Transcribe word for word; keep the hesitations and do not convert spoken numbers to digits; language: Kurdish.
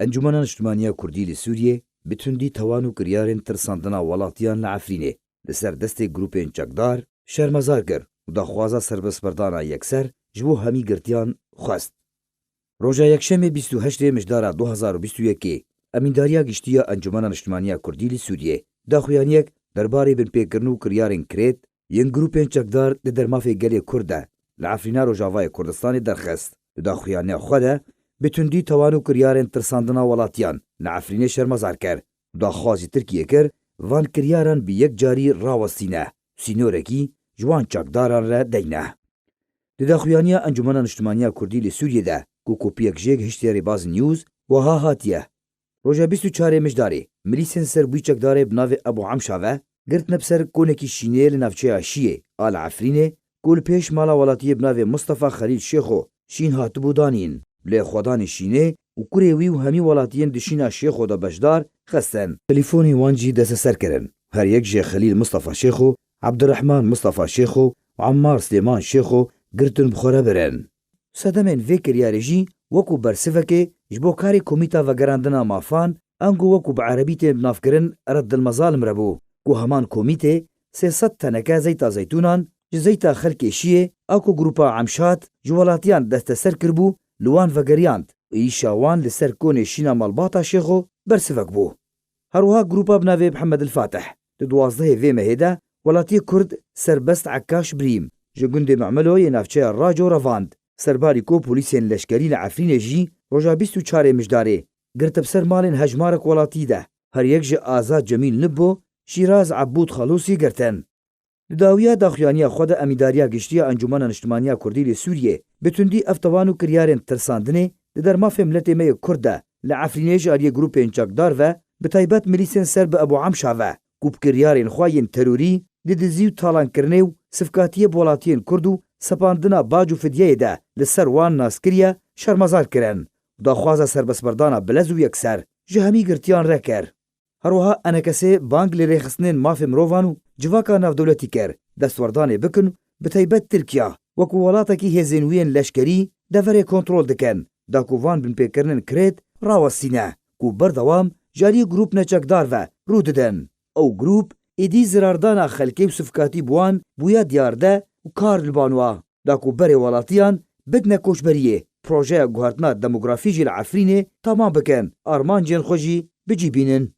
Encûmena Niştimaniya Kurdî li Sûriyê bi tundî tawan û kiryarên tirsandina welatiyan li Efrînê li ser destê grûpên çekdar şermezar kir û daxwaza serbestberdana yekser ji bo hemî girtiyan xwest. Roja Yekşemê bîst û heştê Mijdara du hezar û bîst û yekê, Emîndariya Giştî ya Encûmena Niştimaniya Kurdî li Sûriyê daxuyaniyek derbarê binpêkirin û kiryarên kirêt yên grûpên çekdar di dermafê gelê Kurd de li Efrîna Rojavayê Kurdistanê derxist. Di daxuyaniya xwe de bi tundî tawan û kiryarên tirsandina welatiyan li Efrînê şermezar kir û daxwazî Tirkiyê kir van kiryaran bi yek carî rawestîne û sînorekî ji wan çekdaran re deyne. Di daxuyaniya Encûmena Niştimaniya Kurdî li Sûriyê de ku kopiyek jê gihiştiye Rêbaz News, wiha hatiye: Roja bîst û çarê Mijdarê, milîsên serbûyî çekdarê bi navê Ebû Emşa ve girtine bi ser konekî şînê li navçeya Şiyê a li Efrînê, ku li pêş mala welatiyê bi navê Mistefa Xelîl Şêxo şîn hatibû danîn. Lê xwedanê şînê û kurê wî û hemî welatiyên di şîna Şêxo de beşdar xistin. Telîfonên wan jî desteser kirin. Her yek jê Xelîl Mistefa Şêxo, Ebdirehman Mistefa Şêxo û Emmar Silêman Şêxo girtin bi xwe re birin. Sedemên vê kiryarê jî wekû bersivekê ji bo karê Komîta Vegerandina Mafan, ango wekû bi erebî tên binavkirin Reddil Mezalim re bû, ku heman komîtê sê sed teneke zeyta zeytûnan ji zeyta xelkê Şiyê a ku grûpa Emşat ji welatiyan desteser kiribû, li wan vegeriyand û îşa wan li ser konê şîna malbata Şêxo bersivek bû. Her wiha grûpa bi navê Mihemed El Fatih di duwazdehê vê mehê de welatiyê Kurd Serbest Ekkaş Birîm ji gundê Memelo yê navçeya Raco revand. Serbarî ku polîsên leşkerî li Efrînê jî roja bîst û çarê Mijdarê girtib ser malên hejmarek welatî de, her yek ji Azad Cemîl Nibbo, Şîraz Ebûd Xalûsî girtin. Di dawiya daxuyaniya xwe de Emîdariya Giştî ya Encûmena Niştimaniya Kurdî li Sûriyê bi tundî ev tawan û kiryarên tirsandinê di dermafê miletê me yê Kurd de li Efrînê ji aliyê grûpên çekdar ve, bi taybet milîsên ser bi Ebû Emşa ve, ku bi kiryarên xwe yên terorî di dizî û talankirinê û sivkatiyê bi welatiyên Kurd û sepandina bac û fidyeyê de li ser wan nas kiriye, şermezar kirin û daxwaza serbestberdana bilez û yekser ji hemî girtiyan re kir. Her wiha enekesê bang li rêxistinên mafê mirovan û civaka navdewletî kir, destwerdanê bikin û bi taybet Tirkiya wekû welatekî hêzên wî yên leşkerî deverê kontrol dikin, da ku van binpêkirinên kirêt rawestîne, ku berdewam ji aliyê grûp neçekdar ve rû didin. Ew grûp êdî zirardana xelkê û sivkatî bi wan bûye diyarde û kar li ban wa da ku berê welatiyan bidine koçberiyê, projeya guhertina demografî jî li Efrînê temam bikin, armancên xwe jî bi cî bînin.